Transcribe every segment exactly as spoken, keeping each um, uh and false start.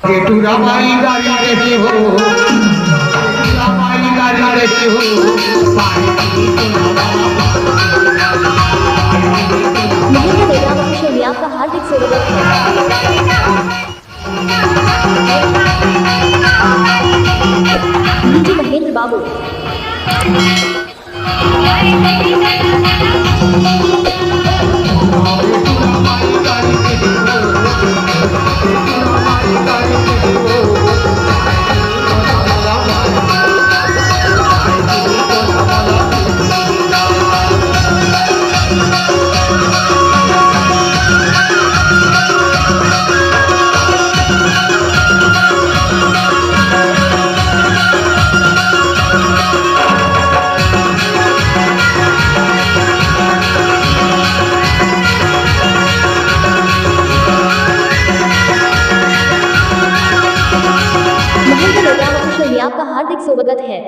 ये टूरा माई गाड़ी देती हो, टूरा माई गाड़ी देती हो। महेंद्र नेता official में आपका हार्दिक स्वागत है। डीजे महेंद्र बाबू। महेंद्र नेता official में आपका हार्दिक स्वागत है।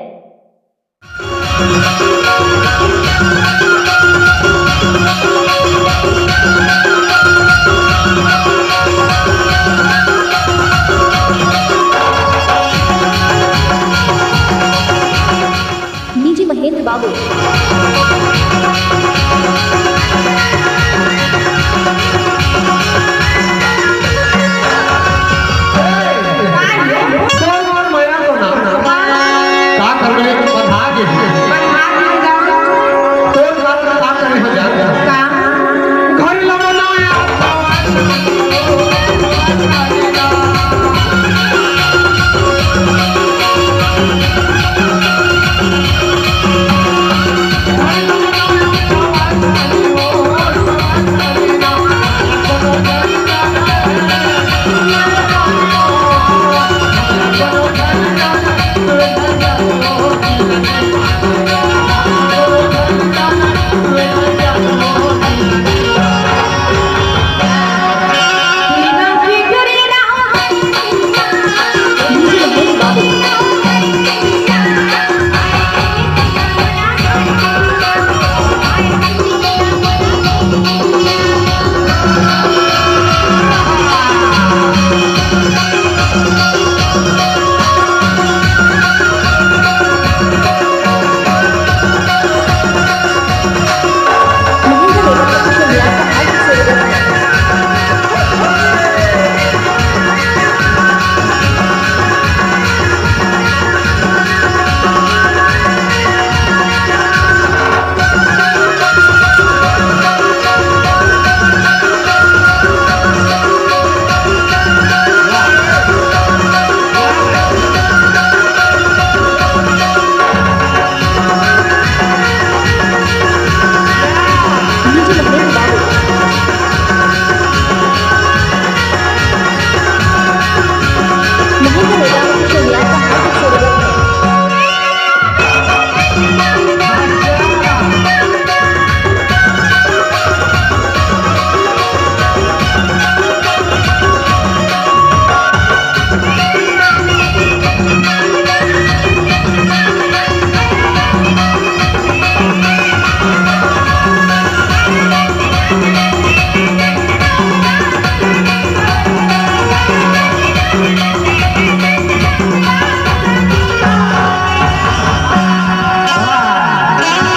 डीजे महेंद्र बाबू। तोर बर मया तो ना। का करबे, बंधा गे। तोर बर का करे हो जान। घर लमना यार।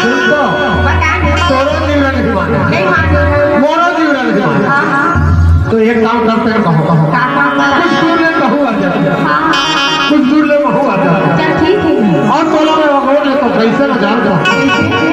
सुन तो, बता दे। तोरो जीवन ही मानो। नहीं मानो। मोरो जीवन ही मानो। हाँ, हाँ। तो एक काम करते हैं, कहो, कहो। का काम करते हैं? कुछ दूर ले कहूँ आ जाओ। हाँ, हाँ। कुछ दूर ले महू आ जाओ। चल, ठीक है। और तोला मैं वगोर ले तो कैसे न जान दो। कैसे?